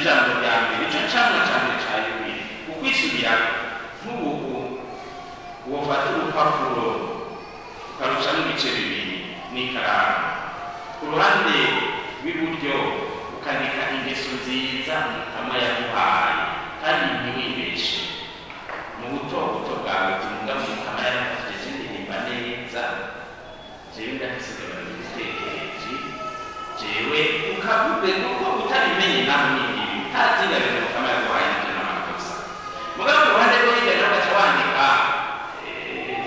Ijambo rya mbere, nicyo camwa ca mbere ca yubile, ukwisubirako. Nk'ubu wofata urupapuro ukarucamo ibice bibiri n'ikaramu, ku ruhande rw'iburyo ukandika ingeso nziza Umukama yaguhaye, kandi ntiwibeshe mu buto buto bwawe uti: "Mugabo Umukama yaramfashije, ndirimba neza, jewe ndafise ingabano y'ubutekereji, jewe." Ukavuge, kuko utabimenye naho ni ibi, utazi ingabano Umukama yaguhaye, navyo n'amakosa. Mugabo ku ruhande rwo hirya naho ugaca wandika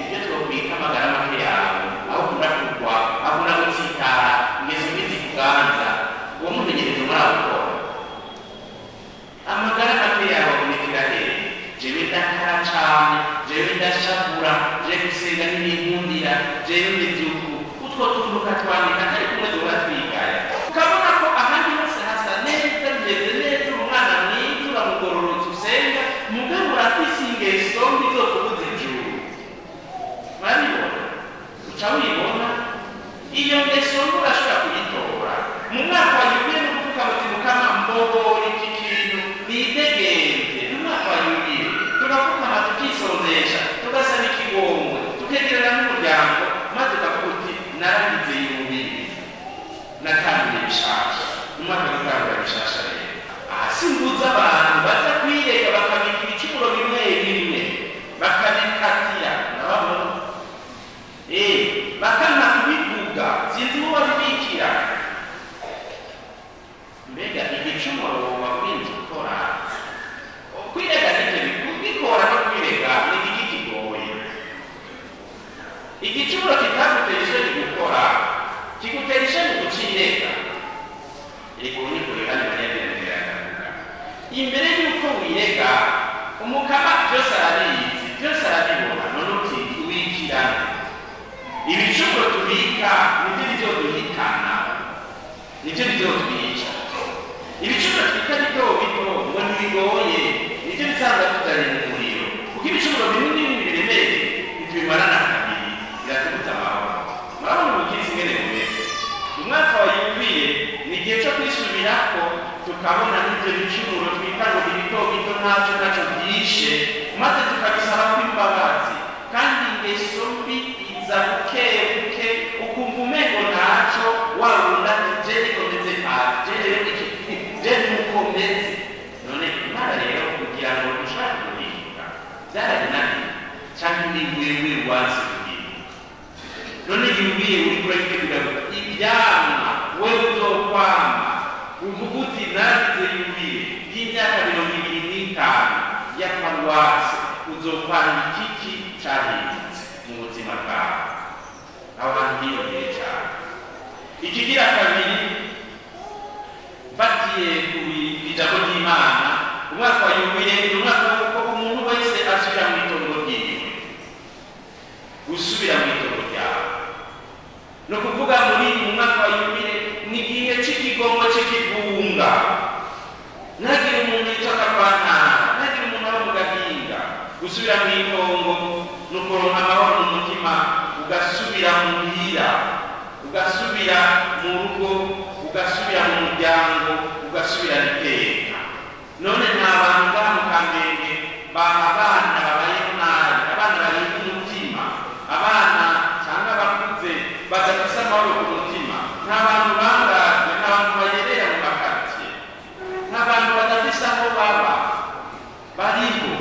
ibyo twokwita amagara make yawe, aho ukunda kugwa, aho ukunda gutsitara, ingeso mbi zikuganza. Uwo mumenyerezo murawukora. Amagara make yawe abonekera hehe? Jewe ndakara cane, jewe ndashavura, jewe gusenga ntibinkundira, jewe meze uku. Utwo tuntu ukatwandika, atari kumwe duhora twigaya, ukabona ko ahandi hose hasa neza, bimeze neza, uri umwana mwiza, uramugororotse, usenga, mugabo urafise ingeso mbi zokubuza ijuru. Murabibona, uca wibona iyo ngeso mbi, urashobora kuyitora mu mwaka wa yubile. No kuvuga muti: "Mukama, mbohora iki kintu, nidegemvye." Mu mwaka wa yubile tugapfukama, tukisonzesha, tugasaba ikigongwe, tukegerana n'umuryango, maze ukavuga uti: "Naragize yubile, natanguye bishasha." Mu mwaka gutangura bishasha rero, aha simbuza abantu baza kwirega, bakabika ibicumuro bimwe bimwe, bakabikatira, ndababona bakanga kubivuga, sinzi uwo babibikira. Mbega igicumuro woba urinze ukora? Kwirega nivyo kubikora no kwirega ni igiki kigoye? Igicumuro kitagutera isoni gukora, kigutera isoni gucirega. Ego, niko Yohani Mariya akavuga. Imbere y'uko wirega, Umukama byose arabizi, byose arabibona. None uti wikirane ibicumuro tubika, nibyo bizoduhitana, nibyo bizotwica. Ibicumuro twita bito bito ngo ntibigoye, nibyo bisanga tutari mu muriro, kuko ibicumuro binini biremereye ntitubimarana kabiri, biratubuza amahoro. Murabona ubukitsi ingene bumeze. Umwaka wa yubile ni igihe cyo kwisubirako, tukabona n'ibyo bicumuro twita ngo ni bito bito, ntacyo ntacyo byishe, maze tukabisaba kw'imbabazi. Kandi ingeso mbi iza buke buke, ukumva umengo ntacyo, wa wundi ati: "Je niko meze pati, je rero iki, je nuko meze." None Imana rero kugira ngo ushobora guhinduka byarabinaniye, cyangwa ni wewe wanze guhinduka? None yubile uriko urayitegura, ivyamwa wewe uzokwama, uvuga uti: "Naragize yubile y'imyaka 25 ya paruwasi," uzokwanga ikiki cahindutse mu buzima bwawe? Aho hantu hiyongeye cane. Ikigira kabiri, mfatiye ku ijambo ry'Imana, umwaka wa yubile ni umwaka w'uko umuntu wese asubira mu itongo ryiwe. Gusubira mu itongo ryawe ni ukuvuga muri mu mwaka wa yubile ni igihe cy'ikigongo cy'ikivunga. Ntagire umuntu yitwa akavantara, ntagire umuntu aba mu gahinga. Gusubira mu itongo ni ukuronka amahoro mu mutima, ugasubira muhira, ugasubira mu rugo, ugasubira mu muryango, ugasubira iteka. None nta bantu ngaha mu Kamenge abana babayeho nabi, abana barinda umutima, abana cyangwa abakuze badafise amahoro ku mutima? Nta bantu bangajwe, nta bantu bayerera mu makaritsiye, nta bantu badafise aho baba? Bariho,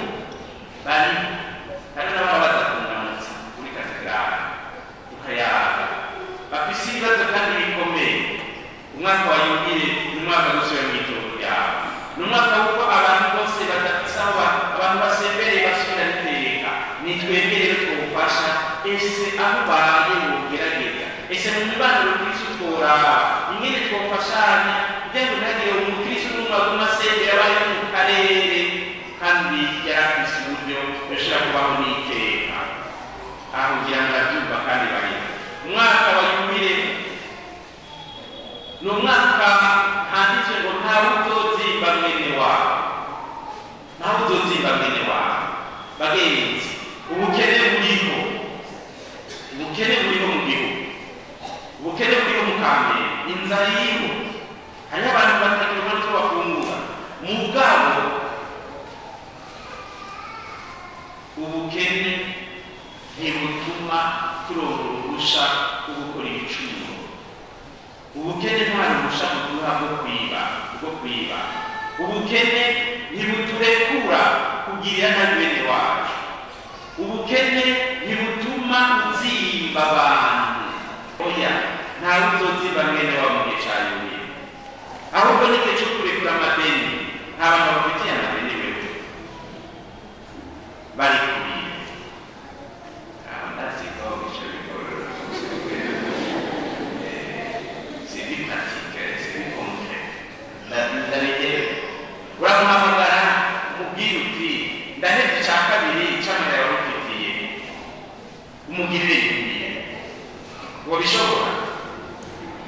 bariho. Hari n'ababa baza kundamutsa kuri katedrali, tukayaga, bafise ibibazo kandi bikomeye. Umwaka wa yubile ni umwaka gusubira mu itongo ryawe, ni umwaka w'uko abantu bose badafise aho abantu basembereye basubira iteka. Ni twebwe rero twofasha. Ese aho ubaye wogerageza? Ese mu mibanire kristu tworaba ingene twofashanya kugira ngo ntihagire umukristu n'umwe aguma asembera abaye mu karere, kandi yari afise uburyo yoshobora kubaho n'iteka? Aho ngira ngo arabyumva kandi bariho. Umwaka wa yubile ni umwaka handitswe ngo ntawe uzozimba mwene wawe, ntawe uzozimba mwene wawe. Bagenzi, ubukene buriho, ubukene buriho mu gihugu, ubukene buriho mu Kamenge, inzara iriho, hariho abantu batagira utwo bafungura. Mugabo ubukene ntibutuma turonka uruhusha rwo gukora ibicumuro. Ubukene nta ruhusha buduha rwo kwiba. Ubukene ntibuturekura kugirira nabi bene wacu. Ubukene ntibutuma uzimba abantu. Oya, ntawe uzozimba mwene wawe mu gihe ca yubile. Ahubwo n'igihe co kurekura amadeni, nta bantu bafitiye amadeni wewe bari kubira. Ndazi ko bica bigorora. C'est du pratique, c'est du concret. Ndabigerewe. Uramuhamagara umubwire uti ndahevye ica kabiri c'amahera wari ufitiye, umugirire yubile. Wobishobora?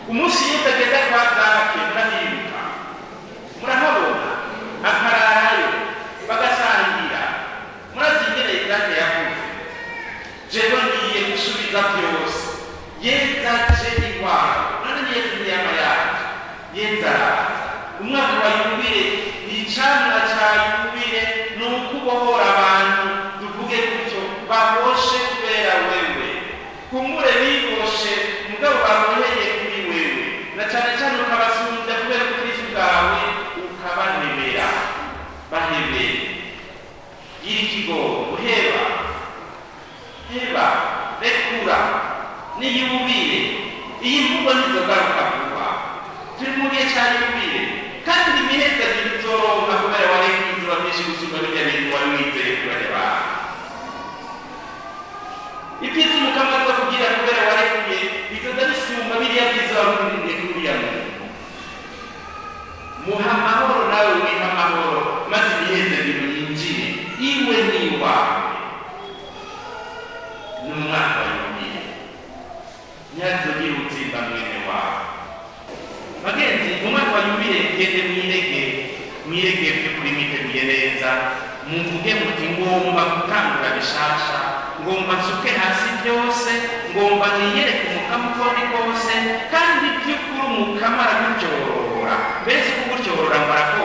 Umunsi Yesu agenda kwa Zake, murahibuka, murahabona, akararayo, bagasangira. Murazi ingene Zake yavuze: jewe ngiye gusubiza byose. Yesu aje iwawe. None ni Yesu ntiyama yaje? Yesu araza. Umwaka wa yubile, icamwa ca yubile ni ukubohora abantu, tuvuge gutyo, baboshe kubera wewe. Kumure biboshe, mugabo baboheye kuri wewe, na cane cane ukabasumbya kubera ubukristu bwawe, ukabahebera. Bahebere, gira ikigongo, heba, heba, rekura, niyubile. Iyi mvugo ntizogaruka vuba. Turi mu gihe ca yubile, kandi imihezagiro uzoronka kubera warekuye izuba myinshi gusumba birya bintu wari wizeye kuri barya bantu. Ibyiza Umukama aza kugira kubera warekuye bizoza bisumba biriya byiza wari urindiriye kuri uriya muntu. Muha amahoro nawe wiha amahoro, maze imihezagiro yinjire iwe n'iwawe. Ni umwaka wa yubile, ntihazogire uzimba mwene wawe. Bagenzi, mu mwaka wa yubile gende mwirege, mwirege by'ukuri mwiteguye neza, muvuge muti ngomba gutangura bishasha, ngomba nsuke hasi byose, ngomba niyereke Umukama uko ndi kose. Kandi by'ukuri Umukama aragutyorora. Mbese kugutyorora ngo arakora